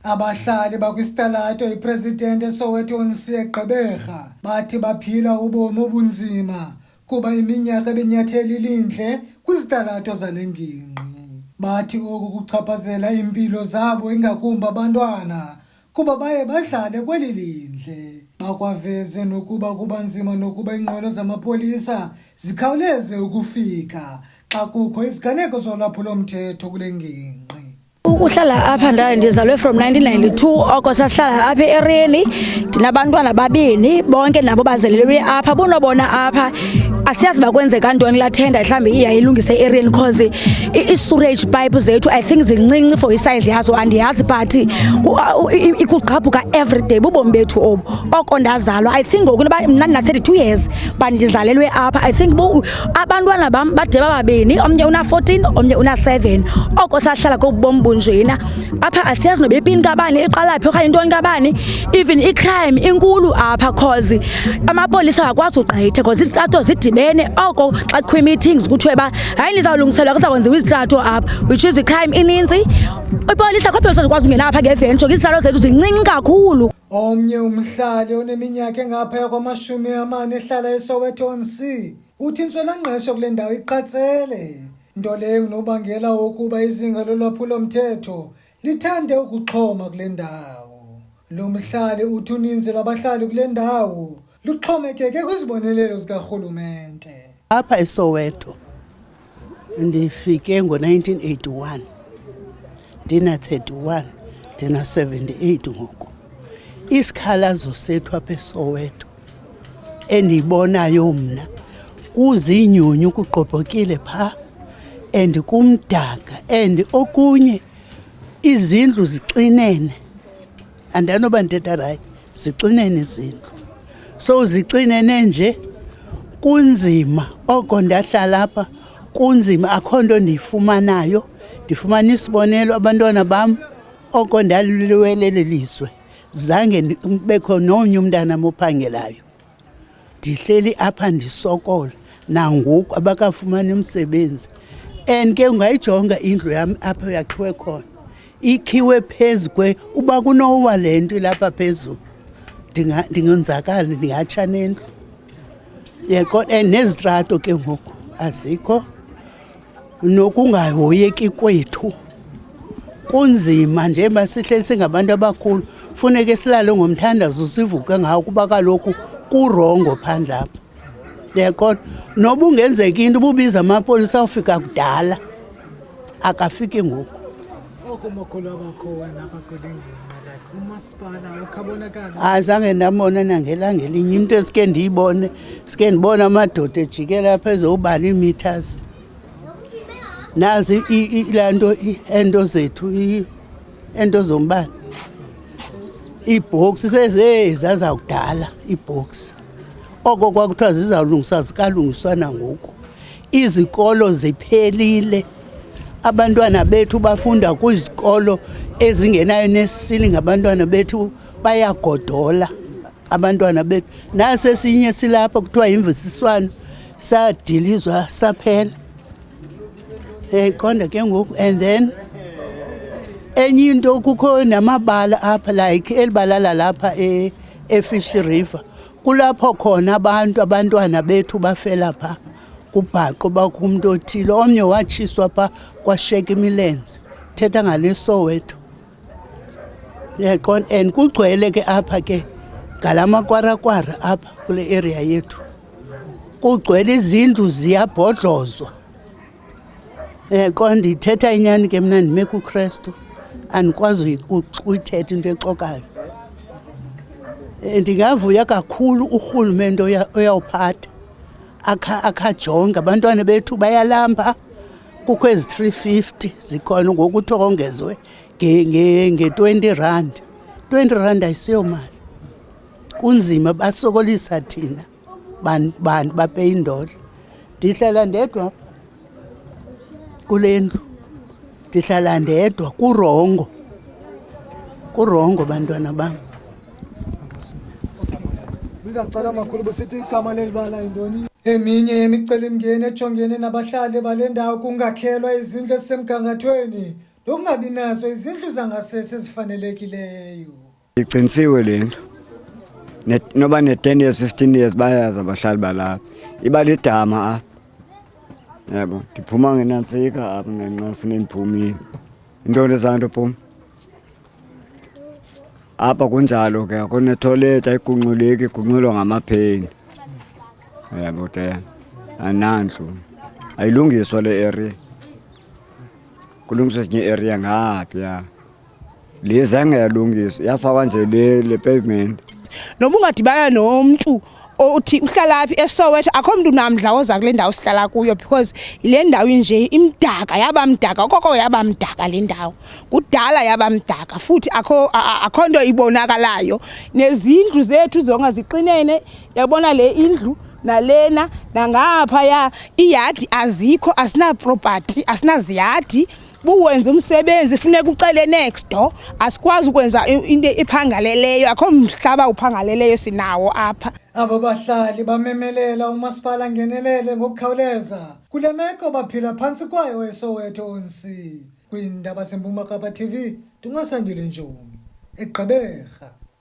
Abahlali bakwisitalato iPresident eSoweto eGqeberha bathi baphila ubomi obunzima kuba iminyaka ebenyathela ilindle kwizitalato zale ngingqi. Bathi oku kuchaphazela iimpilo zabo ingakumbi abantwana kuba baye badlale kweli lindle. Bakwaveze nokuba kuba nzima nokuba iinqwelo zamapolisa zikhawuleze ukufika xa kukho iziganeko zolwaphulomthetho kule ngingqi. Ukuhlala apha ndizalwe from 1992 oko sasihlala apha e-ereni, ndinabantwana babini bonke nabo bazelelwe apha. Bunobona apha asiyazi uba kwenzeka ntoni kulaa thenda mhlawumbi iyayilungisa e-ereni, cause ii-sewage pipe zethu I think zincinci for i-size yazo, andiyazi, but ikugqabhuka everyday. Bubomi bethu obu oko ndazalwa. I think ngoku noba mna ndina-32 years but ndizalelwe apha. I think abantwana bam bade bababini, omnye una-14, omnye una-7, oko sahlala kobu bomi bunjena apha. Asiyazi noba ipini kabani iqala phi okanye intoni kabani. Even i-crime inkulu apha cause amapolisa akakwazi ugqitha cause izitrato zidibene. Oko xa kukho ii-meetings kuthiwe uba hayi, nizawulungiselwa, kuza kwenziwa izitrato apha, which is i-crime ininzi. Ipolisa, akho polisa zikwazi ungena apha ngeventsho, izitrato zethu zincinci kakhulu. Omnye umhlali oneminyaka engaphaya kwama-40 ehlala eSoweto C uthi intswelangqesho kule ndawo iqatsele, nto leyo ngunobangela wokuba izinga lolwaphulomthetho lithande ukuxhoma kule ndawo. Lo mhlali uthi uninzi lwabahlali kule ndawo luxhomekeke kwizibonelelo zikarhulumente. Apha eSoweto ndifike ngo-1981, ndina-31, ndina-78 ngoku. Isikhalazo sethu apha eSoweto endiyibonayo mna, kuziinyunyu, kugqobhokile phaa and kumdaka, and okunye izindlu zixinene. Andanoba ndithetha right, zixinene izindlu, so zixinene nje kunzima. Oko ndahlala apha kunzima, akho nto ndiyifumanayo. Ndifumana isibonelo, abantwana bam oko ndaliwelele lizwe zange kubekho nomnye umntanam ophangelayo. Ndihleli apha ndisokola nangoku, abakafumani umsebenzi. And ke ungayijonga indlu yam apho yakhiwe khona, ikhiwe phezu kwe uba kunowa le nto ilapha phezulu ndingonzakala, ndingatsha nendlu yeko. And nezitrato ke ngoku azikho, nokungahoyeki kwethu kunzima. Njengoba sihleli singabantu abakhulu, funeke silale ngomthandazo, sivuke ngawo, kuba kaloku ku-wrong phandle apha, uyaqonda? Noba ungenzeka into, ububiza amapolisa awufika kudala, akafiki ngoku. Oko makhulu abakho wena apha kule ngingqi, like umasipala ukhabonakala? Azange ndambona nangelanga elinye. Into esike ndiyibone, sike ndibone amadoda ejikela apha ezobala ii-meters, nazi laa nto ento zethu, ento zombane, iibhoksi sezezi zakudala, iibhoksi oko kwakuthiwa zizawulungiswa zikalungiswa nangoku. Izikolo ziphelile, abantwana bethu bafunda kwizikolo ezingenayo ne-ceiling, abantwana bethu bayagodola abantwana bethu. Nasesinye silapha kuthiwa yimvisiswano, sadilizwa saphela, uyayiqonda ke ngoku? And then enye into, kukho namabala apha, like elibalala lapha eFish River, kulapho khona abantu, abantwana bethu bafela phaa kubhaqo bakho umntu othile, omnye watshiswa phaa kwasheka imilenze. Thetha ngale Soweto, uyaqonda? And kugcwele ke apha ke ngala makwarakwara apha kule area yethu, kugcwele, izindlu ziyabhodlozwa, uyaqonda? Ndithetha inyani ke mna, ndime kuKrestu, andikwazi uyithetha into exokayo. Ndingavuya kakhulu urhulumente oyawuphatha akhajonge abantwana bethu, bayalamba. Kukho ezi 350 zikhona ngoku, kuthiwa kongezwe nge-20 rand. 20 rand ayisiyomali, kunzima, basokolisa thina bantu bapeya indodla. Ndihlala ndedwa kule ndlu, ndihlala ndedwa, ku-wrong, ku-wrong, bantwana bam. Bizacela makhulu, busithi igama lelibala yintoni? Eminye yemicelimngeni ejongene nabahlali bale ndawo kungakhelwa izindlu ezisemgangathweni. nokungabi nazo izindlu zangasese ezifanelekileyo. Igcinisiwe le ndlu noba ne-10 years 15 years bayazi abahlali balapha iba lidama apha yabo ndiphuma ngenantsika apha ngenxa ndifuna ndiphumile intoni ezanto phuma apha kunjalo ke akunethoyilethi ayigunxuleki igunxulwa ngamapheni yabo te anandlu ayilungiswa le area kulungiswa ezinye area ngapha le zange yalungiswa yafakwa nje le le pavement noba ungadibana nomntu othi uhlala phi eSoweto akho mntu namdla oza kule ndawo sihlala kuyo because le ndawo inje imdaka yaba mdaka okoko yaba mdaka le ndawo kudala yaba mdaka futhi akho akho nto ibonakalayo nezindlu zethu zonke zixinene yabona le indlu nalena nangapha ya iyadi azikho asina property asinaziyadi buwenza umsebenzi funeka ucele next door asikwazi ukwenza into ephangaleleyo akho mhlaba uphangaleleyo sinawo apha Abo bahlali bamemelela umasipala angenelele ngokukhawuleza kule meko baphila phantsi kwayo eSoweto onsi. Kwiindaba zeMpuma Kapa TV, ndinguAsandile Ntshumi, eGqeberha.